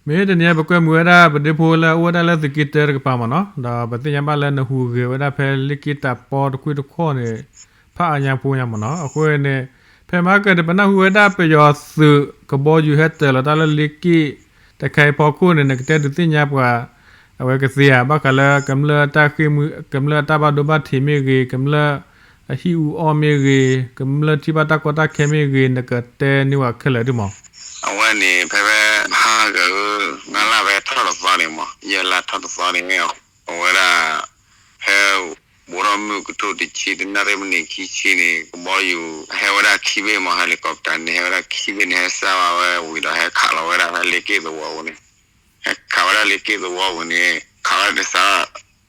မ့ၢ်တနံၤအံၤ ပကွဲမုာ်ဝဲဒၣ်ပဒ့ဖိလၢအအိၣ်ဝဲဒၣ်လၢသုးက့တၢတကပၤမ့ၢ်နီၤ, ဒီးပသ့ၣ်ညါဘၣ်လၢနဟူးဂဲၤဝဲဒၣ်ဖဲလ့ၢ်က့ၣ်တၢ်ပီတခွံၣ်တခီၣ်န့ၣ် ဖးအါညါဖိညါမ့ၢ်နီၤ. အဃိန့ၣ် ဖဲမဟါကၢန့ၣ် ပနၢ်ဟူဝဲဒၣ်ပယီၤသုးကဘီယူၤဟဲတၢၤလီၤတၢ်လၢလ့ၢ်က့ၣ်တခါအံၤဖီခိၣ်န့ၣ် နကတဲဒုးသ့ၣ်ညါပှၤ အဝဲကသ့ဧါ, ဘၣ်ဃးလၢကမျၢၢ်တၢ်ဃ့ၢ်မှံ ကမျၢၢ်တၢ်ဘၣ်ဒိဘၣ်ထံးမ့ၢ်ဂ့ၤ, ကမျၢၢ်အဟံၣ်အူအီၣ်မ့ၢ်ဂ့ၤ, ကမျၢၢ်ထံၣ်ဘၣ်တၢ်ကီတၢ်ခဲမ့ၢ်ဂ့ၤ, နကတဲန့ၢ်ဝဲခဲလၢာ်ဒုမး. အဝဲန့ၣ် ဖဲဖဲမဟါကၢ ငါးလါဖဲထီၣ်တသီန့ၣ်မး, ယဲၢ်လါထီၣ်တသီန့ၣ် အဝဲဒၣ် ဖဲ ဘိထီၣ်မုၢ်ကထိတဆံ တနၣ်ရံၣ်မံးနံးခံဆံန့ၣ် ကဘီယူၤ ဟဲဝဲဒၣ်ခံဘ့ၣ်မး, helicopter န့ၣ် ဟဲဝဲဒၣ်ခံဘ့ၣ်န့ၣ် ဟဲစၢ်ဘၣ်ဝဲဝံၤဒီး ဟဲခးလီၤဝဲဒၣ်ဖဲလ့ၢ်က့ၣ်သဝီပူၤန့ၣ်, ဟဲခးဝဲဒၣ်လ့ၢ်က့ၣ်သဝီပူၤန့ၣ် ခးဝဲဒၣ်တစး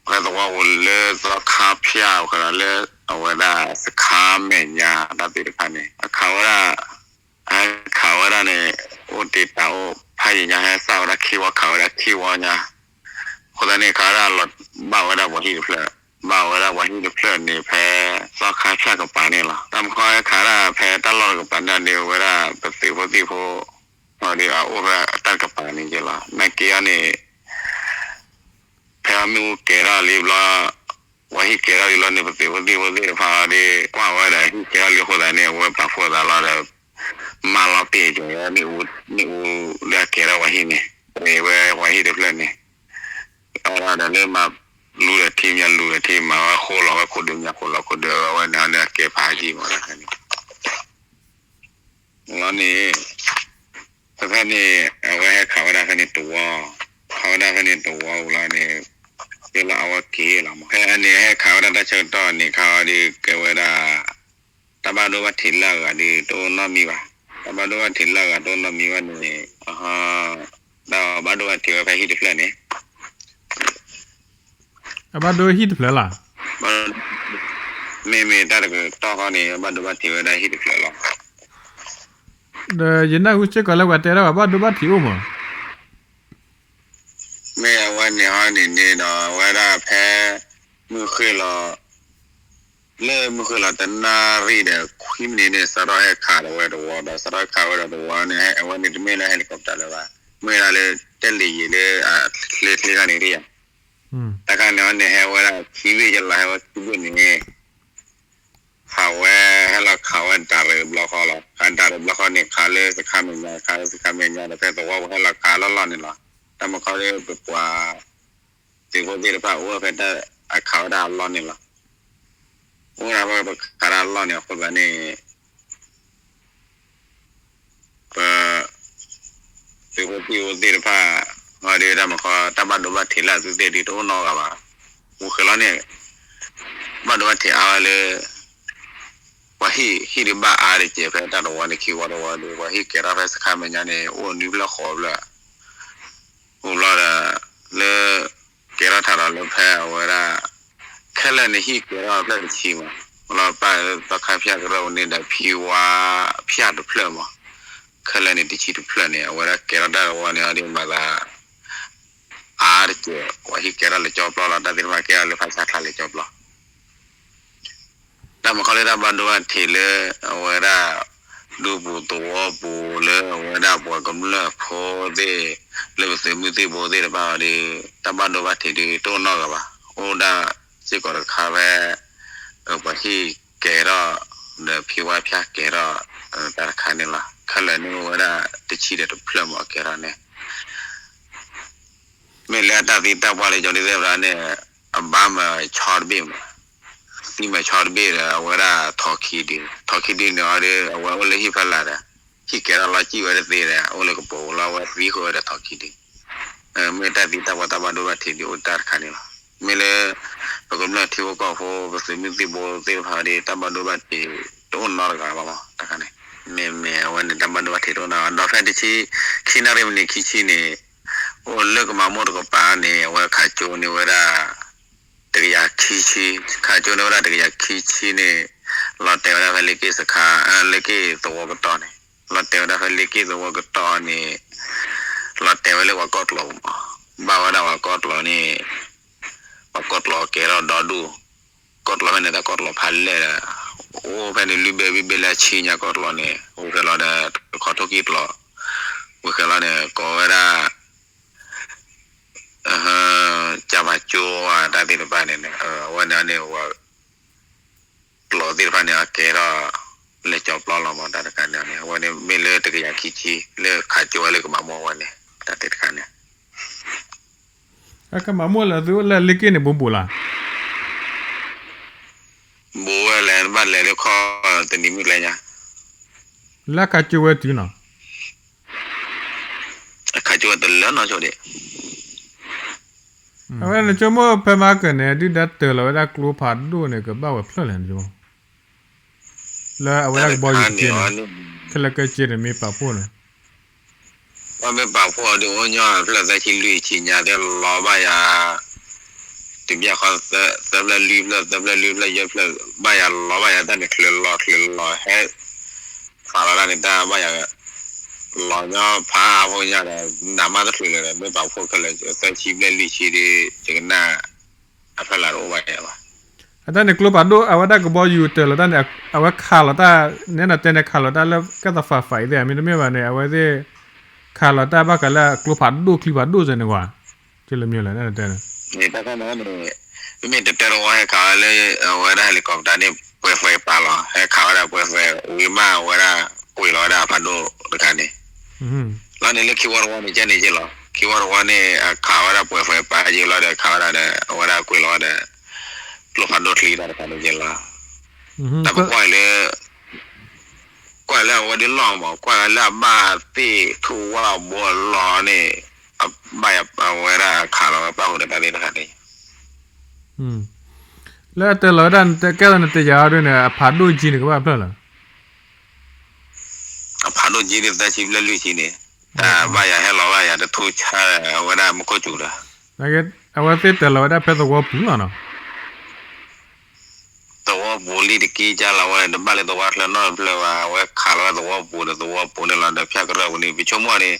ဖဲသဝီပူၤလၢသီခါဖၠၣ် ခးဒီးလၢ အဝဲဒၣ်စခါမဲာ်ညါတၢ်သ့ၣ်တဖၣ်န့ၣ် အခးဝဲဒၣ် အဟဲခးဝဲဒၣ်န့ၣ် အိၣ်တ့ၢ်တၢ်အိၣ်ဖးယံာ်ညါ ဟဲစၢ်ဝဲဒၣ်ခံဝီ ခးဝဲဒၣ်ခံဝီညါ, အဃိသတးန့ၣ် ခးဝဲဒၣ်လီၤဘၣ်ဝဲဒၣ်ပှၤဟံၣ်တဖျၢၣ်, ဘၣ်ဝဲဒၣ်ပှၤဟံၣ်တဖျၢၣ်န့ၣ် ဖဲသီခါဖၠၣ်ကပၤန့ၣ်လီၤ. တၢ်မခီဟဲခးဒၣ်ဖဲတၢ်လီၢ်တကပၤန့ၣ်ဒီး ဝဲဒၣ်ပသုးဖိသံၣ်ဖိ ဒီးအအိၣ်ဖဲတၢ်တကပၤန့ၣ်က့လီၤ. နာ်က့အီၤန့ၣ် ဖဲမ့ၣ်အူကဲၤထီၣ်လံဘျီ ပှၤဟံၣ်ကဲၤထီၣ်လံလီၤန့ၣ် ပသုးဖိသံၣ်ဖိသ့ၣ်တဖၣ်ဒီး ကွၢ်ဝဲဒၣ်ဟံၣ်ကဲၤထီၣ်လံအဃိသတးန့ၣ် အဝဲပာ်ဖှိၣ်သးလီၤဒီး မၤလီၤပ့ၢ်က့ၤဝဲ မ့ၣ်အူလၢအကဲၤထီၣ်ပှၤဟံၣ်န့ၣ် ပှၤဟံၣ်တဖျၢၣ်န့ၣ် အဝဲဒၣ်ဒီးလၢမၤလူၤဒီးထံမၤလူၤဒီးထံ မၤဝဲဃိလီၤဝဲခိၣ်ဒုးမၤဃိလီၤခိၣ်ဒုး အဝဲန့ၣ်န့ၣ်အကဲၤဖးယံာ်မးတခါန့ၣ် လီၤန့ၣ် ဖဲဖဲန့ၣ် အဝဲဟဲခးဝဲဒၣ်ဖဲန့ၣ်တဝီ, ခးဝဲဒၣ်ဖဲန့ၣ်တဝီဝံၤလီၤန့ၣ် ယလၢအဝဲက့ၤလီၤမး. ဖဲန့ၣ်ဟဲခးဝဲဒၣ်တၢ်ဆၢကတီၢ်န့ၣ် ခးဝဲဒၣ်ကဲဝဲဒၣ် တၢ်ဘၣ်ဒိဘၣ်ထံးလၢအဂၤဒီးတအိၣ်နီတမံၤဘၣ်. တၢ်ဘၣ်ဒိဘၣ်ထံးလၢအဂၤတအိၣ်နီတမံၤဘၣ်န့ၣ် တၢ်ဘၣ်ဒိဘၣ်ထံးဝဲဖဲဟံၣ်တဖျၢၣ်န့ၣ် အဘၣ်ဒိဟံၣ်တဖျၢၣ်လီၤ. မ့မ့ၢ်တၢ်တကတီၢ်ဃီန့ၣ် ဘၣ်ဒိဘၣ်ထံးဝဲဒၣ်ဟံၣ်တဖျၢၣ်လီၤ. ဒီးယနၢ်ဟူစ့ၢ်ကီးလၢပှၤတဲဒၣ်ဘၣ်ဒိဘၣ်ထံးအိၣ်မး. မ့ၢ်အဝဲန့ၣ်ဟီန့ၣ်န့ၣ်ဒီး အဝဲဒၣ်ဖဲ မုၢ်ဃ့လီၤ လၢမုၢ်ဃ့လီၤတနၣ်ရံၣ်ဒီးခွံမံးနံးန့ၣ် စးထီၣ်ဟဲခးဒီးဝဲတဝီဒီး စးထီၣ်ဟဲခးဝဲဒီးတဝီန့ၣ် အဝဲန့ၣ်တမ့ၢ်လၢ helicopter လၢၤဘၣ်. မ့ၢ်ဒၣ်လၢ တၢ်လ့ယံၤလၢအချ့ချ့ခါန့ၣ်ဒ်ယၤ တခါန့ၣ်န့ၣ် ဟဲဝဲဒၣ်ခံဘ့ၣ်ယလီၤ ဟဲဝဲခံဘ့ၣ်န့ၣ် ခးဝဲ ဟဲလီၤခးဝဲဒၣ်ရ့းဘျီဃီလီၤ. ခးဒၣ်ရ့းဘျီဃီန့ၣ် ခးလၢစခါမဲာ်ညါ ခးလၢစခါမဲာ်ညါဒီး ဖဲသဝီပူၤဟဲလီၤခးလီၢ်လီၢ်န့ၣ်လီၤ. တၢ်မခီလၢပပှၤ သုးဖိသ့ၣ်တဖၣ်အိၣ်ဝဲဖဲတၢ် အခးဝဲဒၣ်အလီၢ်န့ၣ်လီၤ. အိၣ်ဒၣ်ဝဲပခးဒၣ်အလီၢ်န့ၣ်အဃိသတးန့ၣ် ပ သုးဖိသံၣ်ဖိသ့ၣ်တဖၣ် အီၤဒ်တၢ်မခီ တၢ်ဘၣ်ဒိဘၣ်ထံးလၢအသုသ့ၣ်ဒ်တအိၣ်နီတဂၤဘၣ်. ဝံၤဃဲၤလီၤန့ၣ် ဘၣ်ဒိဘၣ်ထံးအါဝဲလၢ ပှၤဟံၣ် ဟံၣ်ဒုးဘၣ်အါတက့ၢ် ဖဲတၢ်တဝီန့ၣ် ခံဝီတဝီဒီး ပှၤဟံၣ်ကဲၤထီၣ်ဖဲစခါမဲာ်ညါန့ၣ် အိၣ်နွံဖျၢၣ်ဃိးဖျၢၣ် အိၣ်ဘျီဒီး လၢ ကဲထီၣ်ထးဒီးလၢဖဲအဝဲဒၣ် ခဲလၢာ်န့ၣ် ဟံၣ်ကဲထီၣ်ဖျၢၣ်တဆံမး, လီၤပၢ်သီခါဖၠၣ်ကရၢၢ်ဝဲန့ၣ်ဒီး ဖံဝါဖၠၣ်တဖျၢၣ်မး, ခဲလၢာ်န့ၣ်တဆံတဖျၢၣ်န့ၣ် အဝဲဒၣ်ကဲထီၣ်တၢ်တဝီန့ၣ် အီၤဒ်မၤသး အါတက့ၢ် ပှၤဟံၣ်ကဲထီၣ်လၢကၠီပျီလီၤ တၢ်သ့ၣ်တဖၣ်ကဲထီၣ်လၢဖးဆါချါလၢကၠီပျီ တၢ်မခီလၢတၢ်ဘၣ်ဒိဘၣ်ထံးလၢ အဝဲဒၣ် ဒူပူၤသဝီပူၤလၢအဝဲဒၣ်ပှၤကမျၢၢ်ဖိသ့ၣ် လၢပသုးမုၢ်သံၣ်ဘိသ့ၣ်တဖၣ်အီၤဒီး တၢ်ဘၣ်ဒိဘၣ်ထံးဒီးတအိၣ်နီတဂၤဘၣ်. အိၣ်ဒၣ်စ့ၢ်ကီးတခါဖဲ ပှၤဟံၣ်ကဲထီၣ် ဒီးဖံဝါဖၠၣ်ကဲထီၣ် တၢ်တခါန့ၣ်လီၤ. ခဲလၢာ်န့ၣ်အိၣ်ဝဲဒၣ်တဆံဒီးတဖျၢၣ်မးကဲထီၣ်န့ၣ် မ့ၢ်လၢအတၢ်သံတၢ်ပှၢ်လၢကၠီဒုသ့ၣ်တဖၣ်န့ၣ် အဘၣ်မၤဆီတဘ့ၣ်မး, သံမၤဆီတဘ့ၣ်ဒီး အဝဲဒၣ်ထိးခံဒု, ထိးခံဒုန့ၣ်အီၤဒီး အဝဲအိၣ်လၢဟံၣ်ဖီလာ်ဒီး ဟံၣ်ကဲထီၣ်လီၤစံၣ်ဝဲတသ့ဒီး အိၣ်လၢကပိာ်ပူၤလီၤ အဝဲသံဃုာ်ဝဲဒီးထိးခံဒု, မ့ၢ်တၢ်သံတၢ်ပှၢ်တၢ်ဘၣ်ဒိဘၣ်ထံးဒုးအိၣ်တၢ်တခါန့ၣ်လီၤ. မ့ၢ်လၢ ပကမျၢၢ်ထံဖိကီၢ်ဖိ ပသုးမုၢ်သံၣ်ဘိသ့ၣ်တဖၣ်ဒီး တၢ်ဘၣ်ဒိဘၣ်ထံးတအိၣ်နီတဂၤဘၣ်မး တခါန့ၣ် မ့မ့ၢ်အဝဲန့ၣ် တၢ်ဘၣ်ဒိဘၣ်ထံးတအိၣ်နီတဂၤ ဒီးဖဲတဆံ ခံနၣ်ရံၣ်မံးနံးခံဆံန့ၣ် အိၣ်လၢကမၤမိၢ်တကပၤန့ၣ် အဝဲခးကၠိန့ၢ်ဝဲဒၣ် တကယၤခံဆံ, ခးကၠိန့ၢ်ဝဲဒၣ်တကယၤခံဆံန့ၣ် လီၤတဲာ်ဝဲဒၣ်ဖဲလ့ၢ်က့ၣ်စခါ လ့ၢ်က့ၣ်သဝီကတီၢ်န့ၣ် လီၤတဲာ်ဝဲဒၣ်ဖဲလ့ၢ်က့ၣ်သဝီကတီၢ်န့ၣ် လီၤတဲာ်ဝဲလၢပှၤကီၢ်ကျိာ်ပူၤမး, ဘၣ်ဝဲဒၣ်ပှၤကီၢ်ကျိာ်န့ၣ် ပှၤကီၢ်ကျိာ်ကဲထီၣ်ဒီဒူၣ်, ကီၢ်ကျိာ်ဖဲန့ၣ် တၢ်ကီၢ်ကျိာ်ဖးလဲၢ်ဒီး အိၣ်ဖဲန့ၣ်လွံၢ်ဘ့ၣ်ဘ့ၣ်ဘ့ၣ်လၢအဆံညါကီၢ်ကျိာ်န့ၣ် ဝံၤဃဲၤလီၤဒီး တခီထိၣ်ကံၢ်ကျိာ် ဝံၤဃဲၤလီၤန့ၣ် ကိးဝဲဒၣ် တၢ်သ့ၣ်တဖၣ်န့ၣ် အဝဲန့ၣ်န့ၣ် ကျိာ်သ့ၣ်တဖၣ်န့ၣ် အကဲထီၣ် လဲၤကၠီပျီလီၤမး တၢ်တခါန့ၣ် အဝဲန့ၣ်မ့ၢ်လၢတကယၤခံဆံ လၢခးကၠိဝဲလၢကမၤမိၢ်ဝဲန့ၣ် တၢ်သ့ၣ်တခါန့ၣ် အကမၤမိၢ်လၢသုအိၣ်လၢလ့က့ၣ်န့ၣ် ဘူးဘူးလီၤ ဘူးဝဲလဲၣ် နဘၣ်လဲၤလၢခီၣ်တနံၤမုၢ်ကျဲညါ လၢခးကၠိဝဲတုၤနီၤ အခးကၠိဝဲတလၢနီၢ်ဆိဒံး အဝဲနဆိကမိၣ်ဖဲမၤကၢၢ်န့ၣ် ဒုၣ်ဒါတၢၤလီၤဝဲဒၣ်ကျိဖးဒိၣ်န့ၣ် ကဘၣ်ဝဲဖျၢၣ်လဲၣ်နဆိကမိၣ် လၢအဝဲဒၣ်ကဘီယူၤတက့ၢ်န့ၣ် ခဲလၢာ်ခဲဆ့န့ၣ် မ့ၢ်ပာ်ဖှိၣ်န့ၣ် ပမ့ၢ်ပာ်ဖှိၣ်အီၤဒုး အိၣ်ညီဖျၢၣ်သၢဆံလွံၢ်ဆံညါသ့ၣ်လီၤဘၣ်ယၤ တဘျီဃီ သၢဖျၢၣ်လွံၢ်ဖျၢၣ် သၢဖျၢၣ်လွံၢ်ဖျၢၣ်ယဲၢ်ဖျၢၣ် ဘၣ်ယၤလီၤဘၣ်ယၤတၢ်န့ၣ် ချုးလီၤချုးလီၤဟဲ ဖးလီၤတၢ်န့ၣ် တၢ်ဘၣ်ယၤ လီၤညီဖးအါဖိညါဒီး နးမးတချုးလၢၤဒီး မ့ၢ်ပာ်ဖှိၣ်ခဲလၢာ် သၢဆံဘျဲၣ်လွံၢ်ဆံဒီး ယကနၣ် အဖျၢၣ်လၢ်တအိၣ်ဘၣ်ယၤဘၣ် အတၢ်န့ၣ်ကျိဖးဒိၣ် အဝဲဒၣ်ကဘီယူၤတၢၤလီၤတၢ်န့ၣ် အဝဲခးလီၤတၢ် နဲနတဲန့ၣ် ခးလီၤတၢ်လၢကဲသးဖးဖးအံၤသ့ၣ် မ့တမ့ၢ်ဘၣ်န့ၣ် အဝဲသ့ၣ် ခးလီၤတၢ်ဘၣ်ဃးလၢကျိဖးဒိၣ်ချံဖးဒိၣ်စဲန့ၣ်ကွၢ် ကလၢမ့ၢ်လဲၣ် နဲနတဲန့ၣ် မ့ၢ်တၢ်တၢတဝီဟဲခးဝဲလၢ အဝဲဒၣ် helicopter န့ၣ် ပှဲၤဖဲပာ်လီၤ ဟဲခးဝဲဒၣ်ပှဲၤဖဲ ဝံၤမးအဝဲဒၣ် ကွံာ်လီၤဝဲဒၣ်ဖးဒိၣ်တခါန့ၣ် လီၤန့ၣ်လၢခံဝီတဝီန့ၣ် ကဲန့ၣ်က့လီၤ ခံဝီတဝီန့ၣ် အခးဝဲဒၣ်ပှဲၤဖဲပာ်က့လီၤဒီး ခးဝဲဒၣ်ဒီး အဝဲဒၣ်ကွံာ်လီၤဝဲဒီး ကျိဖးဒိၣ်ချံတၢ်တခါန့ၣ်က့လီၤ တၢ်ပကွၢ်လၢ ကွၢ်လၢအဝဲဒၣ်လီၢ်မး ကွၢ်လၢအဘၣ်သ့ၣ်ထူၣ်ဝၣ်ဘီလီၤန့ၣ် အဘၣ်အဝဲဒၣ်အခးလီၤဝဲပၣ်ဃုာ်ဒီးတၢ်သ့ၣ်တဖၣ်န့ၣ် လၢအတၢၤလီၤဝဲဒၣ် ကဲသးနတယာ်အီၤဒ်န့ၣ် အဖးဒိၣ်ကံန့ၣ်ကဘၣ်ဖျၢၣ်လီၤ အဖးဒိၣ်ကံဒ်သၢဆံဘျဲၣ်လွံၢ်ဆံန့ၣ် တၢ်ဘၣ်ယၤဟဲလီၤဘၣ်ယၤတထူၣ်ဆါအဝဲဒၣ်မူခိၣ်စူၤဒီး အဝဲသ့ၣ်တၢၤလီၤဝဲဒၣ်ဖဲသဝီပူၤလီၤနီၤ သဝီပူၤလံတက့ၢ်ကၢ်လီၤဝဲ တဘၣ်လၢသဝီချၢနီတဖျၢၣ်ဘၣ် အဝဲခးလီၤဝဲသဝီပူၤဒီးသဝီပူၤန့ၣ်လီၤဒီးဖၠၣ်ကရၢၢ်ပူၤန့ၣ် ပဆိကမိၣ်န့ၣ်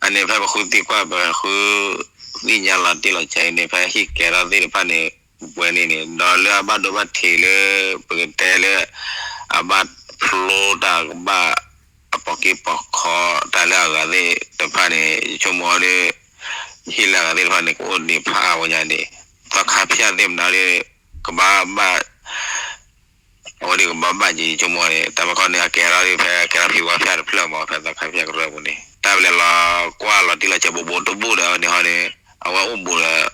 အန့ၣ်ဖဲပဃုသံကွၢ်ပဃုသ့ၣ်ညါလီၤတံၢ်လီၤဆဲးအံၤန့ၣ် ဖဲဟံၣ်ကဲထီၣ်သ့ၣ်တဖၣ်န့ၣ် ပှဲၤန့ၣ်န့ၣ် ဒီးလၢအဘၣ်ဒိဘၣ်ထံးလၢ ပကတဲလၢ အဘၣ်ဖျိတၢ်ကဘၣ် အပိာ်က့ၤပိာ်ခီတၢ်လၢအဂၤသ့ၣ်တဖၣ်န့ၣ် ယဆိကမိၣ်အီၤဒီး ဟံၣ်လၢအဂၤသ့ၣ်တဖၣ်န့ၣ် ကအိၣ်ဒံးဖးအါဝဲညါန့ၣ် သီခါဖၠၣ်သ့ၣ်မနုၤဒီး ကဘၣ်ဘၣ် အဝဲဒၣ်ကဘၣ်ဘၣ်က့ၤ ယဆိကမိၣ်န့ၣ် တၢ်ဘၣ်ခီန့ၣ် အကဲထီၣ်ဒ်ဖဲကဲထီၣ်ဖံဝါဖၠၣ်တဖျၢၣ်မး ဖဲသီခါဖၠၣ်ကရၢၢ်ပူၤန့ၣ် တၢ်ပလဲၤလီၤကွၢ်လီၤတံၢ်လီၤဆဲးဘိးဘိးတဘိၣ်ဒီးန့ၣ်ဟီန့ၣ် အဝဲအိၣ်ဘူးဒီး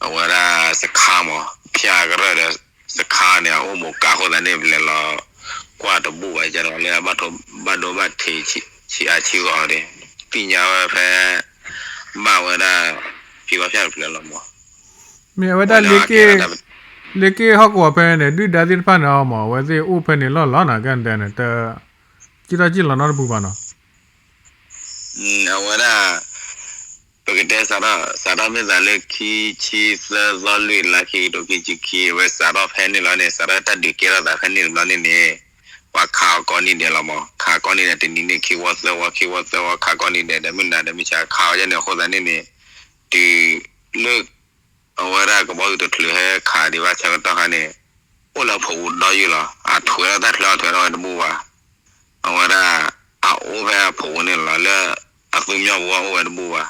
အဝဲဒၣ်စခါမး ဖၠၣ်ကရၢၢ်ဒီး စခါန့ၣ် အအိၣ်ဘူးကးအဃိသတးန့ၣ် ပလဲၤလီၤကွၢ်တဘူးဘၣ် ကဒီးလၢအဘၣ်ဒိဘၣ်ထံးဆံးအါဆံးဂီၢ်ဒီး သ့ၣ်ညါဝဲဖဲ ဘၣ်ဝဲဒၣ် ဖံဝါဖၠၣ်တဖျၢၣ်လီၤမး မ့ၢ်အဝဲဒၣ်လ့က့ၣ် လ့က့ၣ်ဟီၣ်ကဝီၤဖဲန့ၣ် ဒုၣ်ဒါသ့ၣ်တဖၣ်န့ၣ်အီၤမး အဝဲသ့ၣ်အိၣ်ဖဲန့ၣ်လီၢ်လီၤနီၤ ကဲန့ၣ်တဲန့ၣ် တ ကံၣ်ထီၣ်ကံၣ်လီၤနီတပူၤဘၣ်နီၤ အဝဲဒၣ် ပကတဲစးထီၣ် စးထီၣ်မ့ၢ်သးလၢခံဆံသၢသီလွံၢ်လါခံကထိခံဆံခံ အဝဲစးထီၣ်ဖဲန့ၣ်လီၤန့ၣ် စးထီၣ်တၢ်ဒုးကဲထီၣ်သးဖဲန့ၣ်တဘျီန့ၣ်န့ၣ် ပှၤခးအီၤကိးနံၤဒဲးလီၤမး ခးကိးနံၤဒဲးတနံၤန့ၣ် ခံဝီသၢဝီ ခံဝီသၢဝီ ခးကိးနံၤဒဲးဒီး မုၢ်နၤဒီးမုၢ်ဆါခးအီၤယဲန့ၣ် အဃိသတးန့ၣ်န့ၣ် တုၤလၢ အဝဲဒၣ်ကဘီယူၤတချုးဟဲခးဒံးဘၣ်ဆၢကတီၢ်ခါန့ၣ် အိၣ်လၢအဖီပူၤဒီးယုၢ်လီၤ အထွဲဒီးတၢ်ချၢအီၤထွဲထီၣ်ဝဲတဘူၣ်ဘၣ် အဝဲဒၣ် အအိၣ်ဖဲအဖီပူၤန့ၣ်လီၤ လၢအသူမညီပူၤအိၣ်ဝဲတဘူၣ်ဘၣ်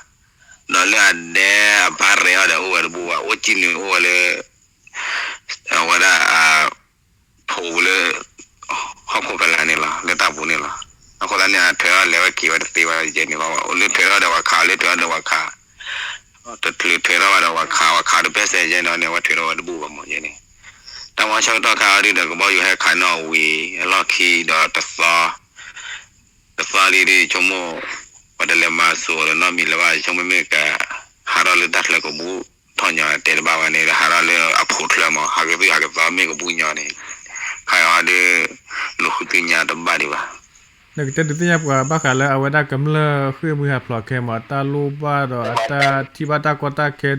ဒီးလၢအဒဲအဖါရဲၣ်အီၤဒီးအိၣ်ဝဲတဘူၣ်ဘၣ် အိၣ်ကံၣ်နုာ်အိၣ်ဝဲလၢ အဝဲဒၣ် ဖီပူၤလၢ ဟီၣ်ခိၣ်ဖဲလၢ်န့ၣ်လီၤ လၢတၢ်ပူၤန့ၣ်လီၤ အဃိသတးန့ၣ် အထွဲထီၣ်လဲၤဝဲက့ၤဝဲတသ့ဘၣ်ယဲန့ၣ်ဘၣ် အိၣ်လၢထွဲထီၣ်ဒီးပှၤခး လၢထွဲထီၣ်ဒီးပှၤခး တချုးထွဲထီၣ်ဘၣ်ဒီးပှၤခး ပှၤခးတပျဲစဲးယဲန့ၣ် အဝဲထွဲထီၣ်ဝဲတဘူၣ်ဘၣ်မးယဲန့ၣ် တၢ်မၤဆၢကတီၢ်ခါအီၤဒုးဒီးကဘီယူၤဟဲခးန့ၢ်အီၤဝံၤ အလီၢ်ခံဒီးတသီ တသီလံဒီးဆိကမိၣ် ပှၤတလဲၤမၤစိၤဒီးနီတမံၤလၢၤဘၣ် ဆိကမိၣ်မ့ၢ်က ဟးထီၣ်လၢတၢ်ချၢကဘူၣ်ထီၣ်ညီ တဲတဘၣ်ဝဲန့ၣ် ဟးထီၣ်လၢအဖိချၢမး ဟးကသုၣ်ဟးကသီမ့ၢ်ကဘူၣ်ညီန့ၣ် ခါအံၤအီၤဒုး လူၤဃုသ့ၣ်ညါတဘၣ်ဒံးဘၣ် နကတဲဒုးသ့ၣ်ညါပှၤဘၣ်ဃးလၢအဝဲဒၣ်ကမျၢၢ်ဃ့ၢ်မှံဟးဖျိးခဲမး အတၢ်လိၣ်ဘၣ်ဒီးအတၢ်ထံၣ်ဘၣ်တၢ်ကီတၢ်ခဲ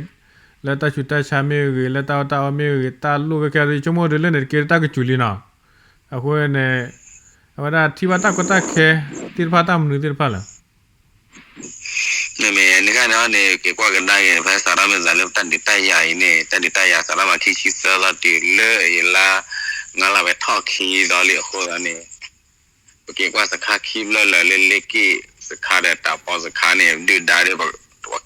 လၢတၢ်ဆူးတၢ်ဆါမ့ၢ်ဂ့ၤ လၢတၢ်အီၣ်တၢ်အီမ့ၢ်ဂ့ၤ တၢ်လိၣ်ခဲခဲဒီး ဆိကမိၣ်ဒုးလၢန့ၣ်တက့ၢ်တၢ်ကစူၤလံနီၤ အဃိန့ၣ် အဝဲဒၣ်ထံၣ်ဘၣ်တၢ်ကီတၢ်ခဲသ့ၣ်တဖၣ်တၢ်မနုၤသ့ၣ်တဖၣ်လၢ မ့မ့ၢ်န့ၣ်ခါန့ၣ်န့ၣ် က့ၤကွၢ်ကဒါက့ၤ ဖဲစးထီၣ်မ့ၢ်သးလၢတၢ်ဒုးတၢ်ယၤအံၤန့ၣ် တၢ်ဒုးတၢ်ယၤစးထီၣ်မးခံဆံသၢသီတုၤလၢအံၤလါ ငါးလါဝဲထီၣ်ခံသီလံအဃိသတးန့ၣ် ပက့ၤကွၢ်စခါခံဖျၢၣ်လၢာ်လၢလ့က့ၣ်စခါဒီးတၢ်ပီစခါန့ၣ် ဒုၣ်ဒါဒီး ပ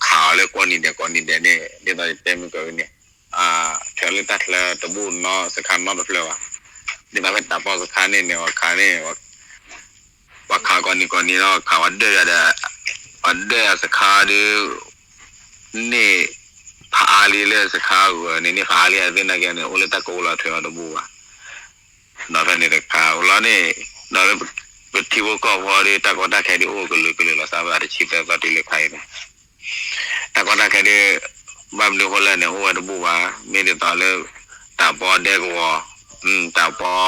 ခးအီၤလၢကိးနံၤဒဲးကိးနံၤဒဲးန့ၣ် ဒ်သိးယတဲမုၢ်ကဝဲန့ၣ် ထဲးလၢတၢ်ချၢတဘူၣ်နီတစခါနီတဖျၢၣ်ဘၣ်. ဒ်သိးဖဲတၢ်ပီစခါန့ၣ်န့ၣ် ပှၤခးန့ၣ် ပှၤခးကိးနံၤကိးနံၤလီၤ ခးဝဲဒၢၣ်ယၤဒီး ပှၤဒၢၣ်ယၤစခါဒီး န့ၢ်ဖးအါလံလၢစခါဂၤန့ၣ် န့ၢ်ဖးအါလံအသ့ၣ်နာ်က့န့ၣ် အိၣ်လၢတၢ်ကအိၣ်လီၤထွဲအီၤတဘူၣ်ဘၣ်. ဒီးဖဲန့ၣ်တခါအိၣ်လီၤန့ၣ် ဒီးလၢပထံဖိကီၢ်ဖိဒီး တၢ်ကီတၢ်ခဲဒုးအိၣ်ကလုာ်ကလုာ်လီၤ စးဘၣ်တဆံသၢသီတုၤလၢခါအံၤန့ၣ် တၢ်ကီတၢ်ခဲဒုး ဘၣ်မနုၤဃိလဲၣ်န့ၣ် အိၣ်ဝဲတဘူၣ်ဘၣ်. မ့ၢ်ဒ်သိးလၢ တၢ်ပီဒဲကဝီၤ တၢ်ပီ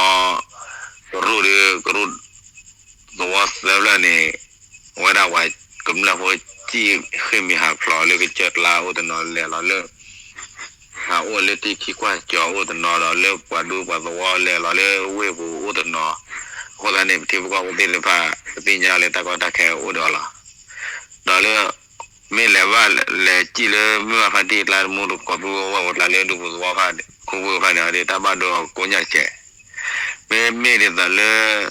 ကရူၢ်ဒီး ကရူၢ် သဝီသၢဖျၢၣ်န့ၣ် အဝဲဒၣ်ပှၤကမျၢၢ်ဖိစံၣ်ဃ့ၢ်မံၤဟးဖျိးလၢကစၢၢ်ကျါအိၣ်တနီၤ လဲၤလီၤလၢ ဟးအိၣ်လၢထံခံကွၢ်ကၠီၤအိၣ်တနီၤဒီး လၢပှၤဒူပှၤသဝီလဲၤလီၤလၢဝ့ၢ်ပူၤအိၣ်တနီၤ. အဃိသတးန့ၣ် ပထံဖိကီၢ်ဖိသ့ၣ်တဖၣ် ပသ့ၣ်ညါလၢတၢ်ကီတၢ်ခဲအိၣ်ဒီးအီၤလီၤ. ဒီးလၢ မ့ၢ်လဲၤဘၣ်လဲၤစံၣ်လၢမုၢ်ဘၣ်ဖါတံၢ်အကျါ တမူတကိးပုၢ်ဝဲၢ်အိၣ်ကျါလၢဒူပူၤသဝီဖၣ် ခူပူၤဖၣ်န့ၣ်ဒီး တၢ်ဘၣ်ဒိအကိညၣ်စဲး မ့မ့ၢ်ဒ်သိးလၢ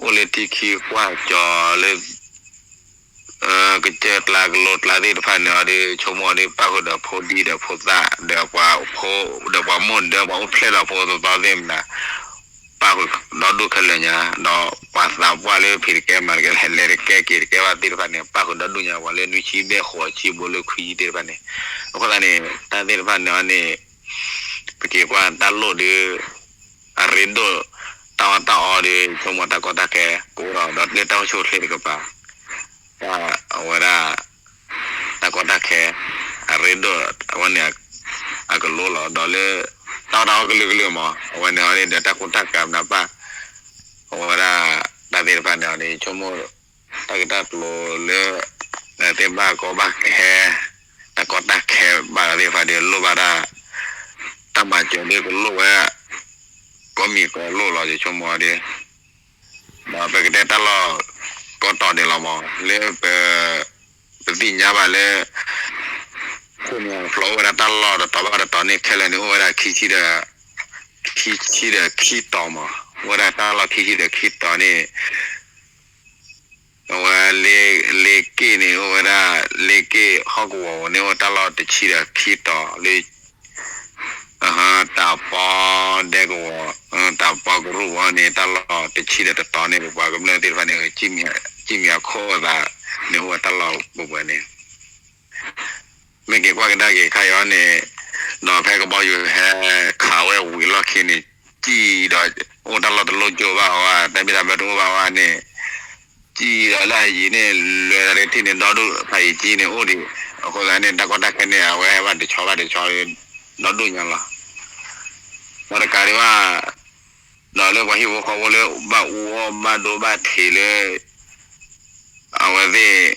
အိၣ်လၢထံခံကွၢ်ကၠီၤလၢ ကစၢၢ်ကျါကလိကျါသ့ၣ်တဖၣ်န့ၣ်ဒီး ဆိကမိၣ်ဒီး ပၣ်ဃုာ်ဒီးဖိဒံဒီးဖိသၣ်ဒီးပှၤဖိ ဒီးပှၤမိၢ်ဒီးပှၤအိၣ်ဖျဲၣ်ဒီးဖိသီသ့ၣ်မနၤ ပၣ်ဃုာ်ဒီဒူၣ်ခဲလၢာ်ညါ ဒီးပှၤသးပှၢ်လၢဖံးတကဲမၤတကဲ လဲၤတကဲက့ၤတကဲဘၣ်သ့ၣ်တဖၣ်န့ၣ် ပၣ်ဃုာ်ဒီဒူၣ်ညါ ပှၤလၢနွံဆံဘျဲၣ်ဃိးဆံဘိလၢခွံဆံသ့ၣ်တဖၣ်န့ၣ်. အဃိသတးန့ၣ် တၢ်သ့ၣ်တဖၣ်န့ၣ်န့ၣ် ပက့ၤကွၢ်တၢ်လိၣ်ဒီး အရ့ဒိၣ် တၢ်အီၣ်တၢ်အီဒီး ဆိကမိၣ်တၢ်ကီတၢ်ခဲကအိၣ်ဒီး ဒီးလၢတၢ်အိၣ်ဆူၣ်အိၣ်ချ့တကပၤ တၢ်အဝဲဒၣ် တၢ်ကီတၢ်ခဲ အရ့ဒိၣ် အဝဲန့ၣ် အကလိလီၤ ဒီးလၢ တၢ်အီၣ်တၢ်အီကလုာ်ကလုာ်မး အဝဲန့ၣ်အီၤဒီး တၢ်ကူတၢ်ကၤမနုၤပၣ် အဝဲဒၣ် တၢ်သ့ၣ်တဖၣ်န့ၣ်အီၤဒီး ဆိကမိၣ် တၢ်ဂ့ၢ်တၢ်ကျိၤလၢ သ့ၣ်ဘၣ်ကီဘၣ်ခဲ တၢ်ကီတၢ်ခဲဘၣ်သ့ၣ်တဖၣ်ဒီး လိၣ်ဘၣ်တၢ် တၢ်မၤစၢၤဒီးကလိၣ်ဝဲ ကိးမံၤကိးလိၣ်လီၤ ယဆိကမိၣ်ဒီး ဒီးပကတဲတၢ်လီၢ် ကီတီၤဒံးလီၤမး လၢပ ပသ့ၣ်ညါဘၣ်လၢ ခိၣ်နၢ်ဖျိးအိၣ်ဝဲဒၣ်တၢ်လီၢ်တတီၤဘၣ်တတီၤန့ၣ် ခဲလၢာ်န့ၣ် အိၣ်ဝဲဒၣ်ခံဆံဒီး ခံဆံဒီးခံတီၤမး အိၣ်ဝဲဒၣ်တၢ်လီၢ်ခံဆံဒီးခံတီၤန့ၣ် အဝဲ လ့က့ၣ်န့ၣ် အိၣ်ဝဲဒၣ် လ့က့ၣ်ဟီၣ်ကဝီၤန့ၣ် အိၣ်တၢ်လီၢ်တဆံဒီးခံတီၤလၢ တၢ်ပီဒဲကဝီၤ တၢ်ပီကရူၢ်ဝီန့ၣ် တၢ်လီၢ်တဆံဒီးတတီၤန့ၣ် ပပှၤကမျၢၢ်သ့ၣ်တဖၣ်န့ၣ် စံၣ်မံၤအခိၣ်အသးန့ၣ် အိၣ်ဝဲတၢ်လီၢ်ပှဲၤပှဲၤန့ၣ် မ့ၢ်က့ၤကွၢ်ကဒါက့ၤခါအံၤန့ၣ် ဒီးဖဲကဘီယူၤဟဲခးဝဲဝံၤလီၢ်ခံန့ၣ် စံၣ်ဒီး အိၣ်တၢ်လီၢ်တလိၣ်ကၠိဘၣ်ဝဲ တၢ်ဘံၣ်တၢ်ဘၢတအိၣ်ဘၣ်ဝဲန့ၣ် စံၣ်ဒီးလၢအယံၤန့ၣ် လဲၤတထံၣ်န့ၣ် ဒီဒူၣ်ဖးယံၤကံန့ၣ်အိၣ်ဒံး အဃိသတးန့ၣ် တၢ်ကီတၢ်ခဲန့ၣ် အဝဲဟဲဘၣ်တဆီဘၣ်တဆီ ဒီဒူၣ်ညါလီၤ. ဒီးတကးဒံးဘၣ် ဒီးလၢပှၤဟံၣ်ဖိဃီဖိလၢဘၣ်အူအီၣ်ဘၣ်ဒိဘၣ်ထံးလၢ အဝဲသ့ၣ်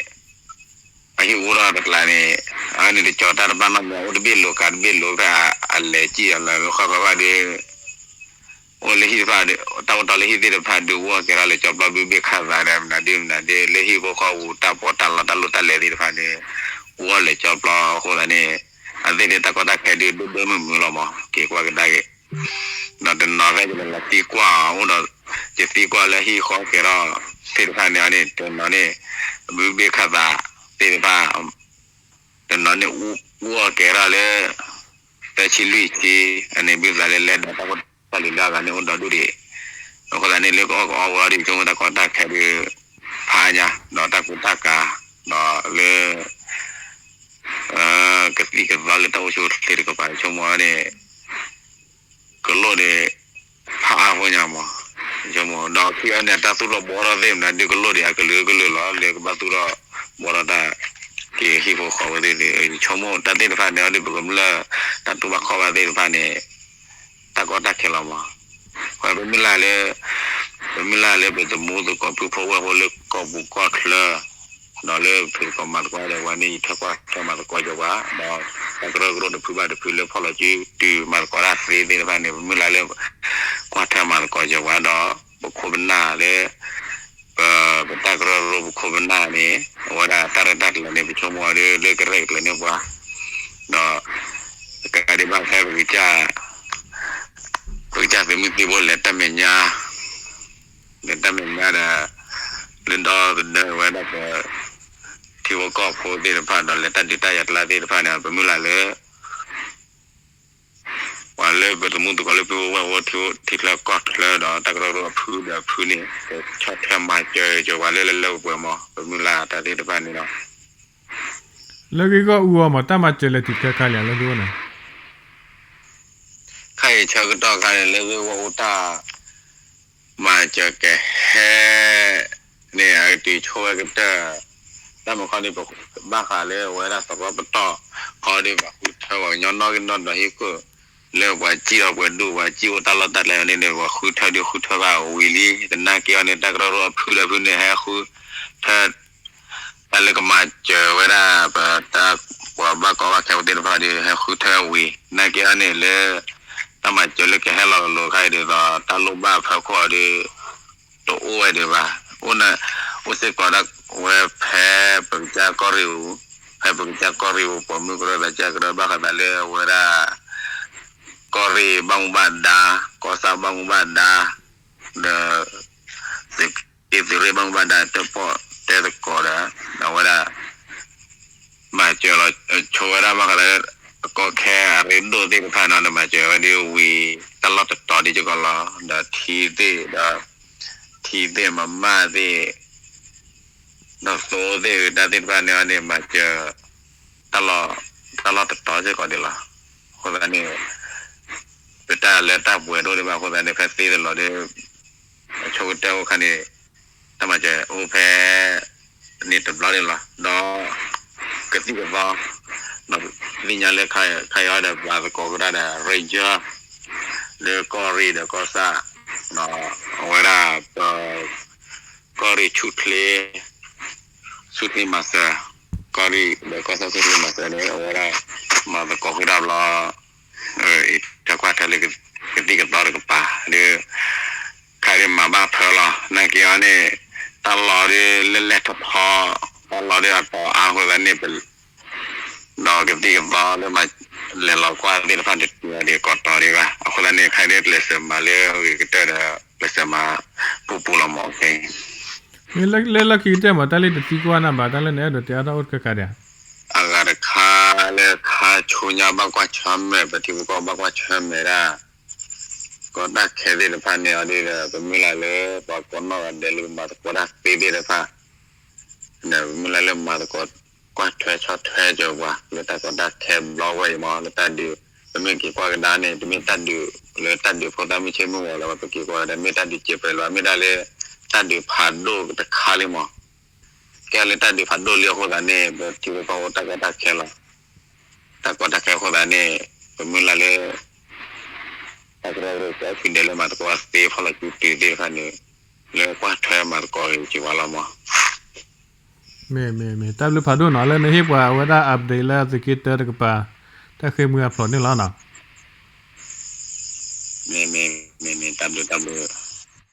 အဟံၣ်အူထီၣ်တကျါန့ၣ် အဝဲန့ၣ်တကၠီၤတၢ်တဘၣ်နီတမံၤ အိၣ်တဘ့ၣ်လိၤကးတဘ့ၣ်လိၤဖဲအလဲၤစံၣ်အီၤလၢဃၣ်ဃၣ်ဃၣ်ဒီး အိၣ်လၢဟံၣ်တဖၣ် တၢ်အိၣ်တီလၢဟံၣ်သ့ၣ်တဖၣ်ဒုးအူအီၣ်ကဲထီၣ်လၢကၠီပျီဘုဘ့ၣ်ခၣ်သးဒီးမနုၤဒုမနုၤဒု လၢဟံၣ်ဖိဃီဖိတၢ်ပီးတၢ်လီတၢ်လိၣ်တၢ်လဲၤသ့ၣ်တဖၣ်န့ၣ် အူအီၣ်လဲၤကၠီပျီအဃိသတးန့ၣ် အသ့ၣ်န့ၣ်တၢ်ကီတၢ်ခဲဒုးဒိၣ်ဒိၣ်မုၢ်မုၢ်လီၤမး က့ၤကွၢ်ကဒါက့ၤ ဒီးတနီၤဖဲယလဲၤသံကွၢ်အီၤအိၣ်ဒီး ယသံကွၢ်လၢဟံၣ်ဃီကဲထီၣ်သ့ၣ်တဖၣ်န့ၣ်န့ၣ် တနီၤန့ၣ် ဘုဘ့ၣ်ခၣ်သးသ့ၣ်တဖၣ် တနီၤန့ၣ် အူအီၣ်ကဲထီၣ်လၢ သၢဆံလွံၢ်ဆံ အန့ၣ်ဘုသးလၢလဲဒီးတၢ်ဖိတၢ်လံၤလၢအဂၤန့ၣ်အိၣ်ဒီဒူၣ်ဒံး အဃိသတးန့ၣ် လၢကအီၣ်ကအီဝဲအီၤဒ်ဆိကမိၣ်တၢ်ကီတၢ်ခဲဒုး ဖးညါ ဒီးတၢ်ကူတၢ်ကၤ ဒီးလၢ ကသံၣ်ကသီလၢတၢ်အိၣ်ဆူၣ်အိၣ်ချ့တကပၤ ဆိကမိၣ်န့ၣ် ကလိၣ်ဒီး ဖးအါဖိညါမး ဆိကမိၣ် ဒီးခံအီၤန့ၣ် တၢ်သူၣ်ထီၣ်ဘှီထီၣ်သ့ၣ်မနုၤဒုးကလိၣ်ဒံး အကလုာ်ကလုာ်လီၤ လၢကဘၣ်သူၣ်ထီၣ်ဘှီထီၣ်တၢ် က့ၤဟံၣ်ဖိဃီဖိသ့ၣ်န့ၣ် ဆိကမိၣ်တၢ်သ့ၣ်တဖၣ်န့ၣ် အီၤဒုးပကမျၢၢ် တၢ်တူၢ်ဘၣ်ခီၣ်ဘၣ်သ့ၣ်တဖၣ်န့ၣ် တၢ်ကီတၢ်ခဲလီၤမး ပမုၢ်လၢ်လၢ ပမုၢ်လၢ်လၢပတမူသကိးဖုဖိဝဲၢ်ဖိလၢကီၢ်ပူၤကီၢ်ချၢ ဒီးလၢဖုသကိးမၤသကိးဒီးပှၤန့ၣ် ယထၢၣ်ကွၢ်ထၢၣ်မၤသကိးကၠီၤပှၤ ဒီးတၢ်ကရၢကရိတဖုဘၣ်တဖုလၢဖီၣ်လီၤစုတုၤမၤသကိးတၢ်သ့သ့ၣ်တဖၣ်န့ၣ် ပမုၢ်လၢ်လၢ ကွၢ်ထၢၣ်မၤသကိးကၠီၤပှၤဒီး ပခိၣ်ပနၢ်လၢ ပ ပတၢ်ကရၢကရိပခိၣ်ပနၢ်န့ၣ် အဝဲဒၣ်တၢ်ရဲၣ်တၢ်ကျဲၤန့ၣ် ပဆိကမိၣ်အီၤဒ်လၢကရဲၣ်ကျဲၤန့ၢ်ပှၤ ဒီး တကးဒံးဘၣ်ဖဲပကစၢ် ပကစၢ်သုးမုၢ်သံၣ်ဘိလဲၤတၢ်မဲာ်ညါ လဲၤတၢ်မဲာ်ညါဒီး လၢဒီသဒၢဝဲဒၣ်ပ ထံဖိကီၢ်ဖိသ့ၣ်တဖၣ်ဒီးလဲၤတၢ်ဒုးတၢ်ယၤကျါသ့ၣ်တဖၣ်န့ၣ် ပမုၢ်လၢ်လၢ ပှၤလၢပသမူသကိးလၢပဝဲၢ်အိၣ်ထံထံချၢကီၢ်ချၢဒီး တၢ်ကရၢကရိအဖုဒီးအဖုန့ၣ် ကဆီၣ်ထွဲမၤစၢၤက့ၤပှၤလၢလၢလၢပှဲၤပှဲၤမး ပမုၢ်လၢ်တၢ်သ့ၣ်တဖၣ်န့ၣ်လီၤ. လၢဂ့ၢ်ဂီၢ်အူအီၤမး တၢ်မၤစၢၤလဲၤတုၤခဲခါလံလၢသုအိၣ်န့ၣ် ခဲအံၤဆၢကတီၢ်ခါန့ၣ် လၢဂ့ၢ်ဂီၢ်အူတၢ် မၤစၢၤကဟဲန့ၣ် အကတုၤဆိဝဲကတၢၢ် တၢ်မၤခီန့ၣ် ပဘၣ်ဃးလၢအဝဲဒၣ်သရီပတီၢ်ခီဒီး ပှၤဃုထၢပှၤကညီနီၣ်ဂံၢ်နီၣ်ဒွးဟံၣ်ခိၣ် လၢပှၤစံၣ်အီၤပှဲၤဒိၣ် ပှၤစံၣ်အိၣ်တၢ်လီၢ်တၢ်ကျဲန့ၣ်န့ၣ် ပှၤဃုထၢဒုးဃုထၢဘၣ်ဝံၤလံ သနာ်က့အီၤန့ၣ် တၢ်ကရၢကရိအဖုဒီးဖုန့ၣ် ဟဲဃုထၢ တၢ်လၢကမၤစၢၤဝဲဒၣ် ပတၢ်ပှၤဘၣ်ကီဘၣ်ခဲသ့ၣ်တဖၣ်ဒီး ဟဲဃုထၢဝံၤ သနာ်က့အီၤန့ၣ်လၢ တၢ်မၤစၢၤလၢကဟဲလီၤကလိၤခါအံၤဒ်သိး တၢ်လိၣ်ဘၣ်ဖၢခိၣ်အီၤဒီး တအိၣ်ဝဲဒံးဘၣ်. အိၣ်စ့ၢ်ကီးဒၣ်ဝဲဖဲပကစၢ်ကီၢ်ရ့ၣ်ပူၤ, ဖဲပကစၢ်ကီၢ်ရ့ၣ်ပူၤ ပိာ်မုၣ်ကရၢသးစၢ်ကရၢဘၣ်ဃးသးလၢအဝဲဒၣ် ကီၢ်ရ့ၣ်ဘၣ်မူဘၣ်ဒါ, ကီၢ်ဆၣ်ဘၣ်မူဘၣ်ဒါ, ဒီး သုးက့သုးရ့ၣ်ဘၣ်မူဘၣ်ဒါ တၢၣ်ပီၣ်တဲသကိးဒီး အဝဲဒၣ် မၤစၢၤလီၤ ဆိဝဲဒၣ်ဘၣ်ဃးလၢ ကီၢ်ခဲအရ့ဒိၣ်သ့ၣ်တဖၣ်န့ၣ် မၤစၢၤဝဲဒၣ်ဝံၤ တၢ်လီၢ်တတီၤဒ်ကီးလီၤ ဒီးထံသ့ၣ်ဒီး ထံသ့ၣ်မမၣ်သ့ၣ် ဒီးသိသ့ၣ်တၢ်သ့ၣ်တဖၣ်န့ၣ်န့ၣ် မၤစၢၤ တၢ်လီၢ်တတီၤစ့ၢ်ကီးဒံးလီၤ. အဃိသတးန့ၣ် ပတၢ်လၢတၢ်ပှဲၤဒိၣ်ဒံးဘၣ်အဃိသတးန့ၣ် ဖဲသ့တလီၤဒီး အဆိကတၢၢ်အိၣ်ခါန့ၣ် တၢ်မၤစၢၤအိၣ်ဖဲ န့ၣ်တဘျီန့ၣ်လီၤ. ဒီး ကသံၣ်ကသီ ဒီးသ့ၣ်ညါလၢခါအံၤဒီး ပှၤသကိးကဒါဒီး ranger လၢကီၢ်ရ့ၣ်ဒီးကီၢ်ဆၣ် အဝဲဒၣ် ကီၢ်ရ့ၣ်ဆူၣ်ချ့ ဆူၣ်ချ့မၤစၢၤ ကီၢ်ရ့ၣ်ဒီးကီၢ်ဆၣ်ဆူၣ်ချ့မၤစၢၤန့ၣ် အဝဲဒၣ် မၤသကိးဃုာ်တၢ်ဘျီ အံၤ တၢ်ကွၢ်ထွဲလၢကသံၣ်ကသီတကပၤဒီး ခါဒ်မၤဘၣ်ဖၢလီၤ နာ်က့အီၤန့ၣ် တၢ်လီၢ်ဒ်လဲၣ်လဲၣ်ထီထီ တၢ်လီၢ်ဒ်အတီၤအါအဃိသတးန့ၣ် ပ ဒီးကသံၣ်ကသီလၢမၤ လဲၤလီၤကွၢ်သ့ၣ်တဖၣ်တတုၤအီၤဒ်ကီးတီၤဒံးဘၣ် အဃိသတးန့ၣ် ခါဒ်ကျဲးစၢးမၤလၢအဂ့ၤကတၢၢ်ဒီး ကျဲးစၢးမၤပူၤပူၤလီၤမး ခဲ မ့ၢ်လၢလၢခံကတၢၢ်မး တၢ်လၢတသံကွၢ်နၤဘၣ် တၢ်လၢနအဲၣ်ဒိးတဲအါထီၣ်အိၣ်တခါခါဒံးဧါ အဂၤတခါလၢခါဆူညါဘၣ်ကွၢ်ဆၢၣ်မဲာ် ပထံပကီၢ်ဘၣ်ကွၢ်ဆၢၣ်မဲာ်ဒၣ် ကီၢ်တၢ်ခဲသ့ၣ်တဖၣ်န့ၣ်အီၤဒ်ဒီး ပမုၢ်လၢ်လၢ ပှၤကိးနီၢ်ဂၤဒဲးလၢပမၤသကိးတၢ်သ့သ့ၣ်တဖၣ် ဒီးပမုၢ်လၢ်လၢမၤသကိး ကွၢ်ထွဲဆီၣ်ထွဲကၢၤပှၤ လၢတၢ်ကီတၢ်ခဲဘျီဝဲအံၤမး လၢတၢ်ဒုး ပမ့ၢ်က့ၤကွၢ်ကဒါန့ၣ် တမ့ၢ်တၢ်ဒုး လၢတၢ်ဒုးဖိသၣ်မုၢ်ဆ့ၣ်မုၢ်ဂီၤလၢၤဘၣ် ပက့ၤကွၢ်ကဒါ မ့ၢ်တၢ်ဒုးစဲးပြဲးလီၤ မ့ၢ်ဒၣ်လၢ တၢ်ဒုးဖးဒိၣ်တခါလံမး ကဲလၢတၢ်ဒုးဖးဒိၣ်လံအဃိသတးန့ၣ် ပထံဖိကီၢ်ဖိတၢ်ကီတၢ်ခဲလီၤ တၢ်ကီတၢ်ခဲအဃိသတးန့ၣ် ပမုၢ်လၢ်လၢ တၢ်ကရၢကရိကဲဖုဒဲးလၢမၤသကိးသ့ဖီၣ်လီၤစုတုၤသ့ၣ်တဖၣ်န့ၣ် လၢကွၢ်ထွဲမၤသကိးဂ့ၤက့ၤဝဲလီၤမး မ့ၢ်မ့ၢ်မ့ၢ် တၢ်ဘျုးဖးဒိၣ်နီၤ လၢနဟ့ၣ်ပှၤအဝဲဒၣ် update လၢသုးက့တၢတကပၤ တၢ်ဃ့ၢ်မှံဟးဖျိးန့ၣ်လီၤနီၤ မ့ၢ်မ့ၢ်မ့ၢ်မ့ၢ် တၢ်ဘျုးတၢ်ဘျုး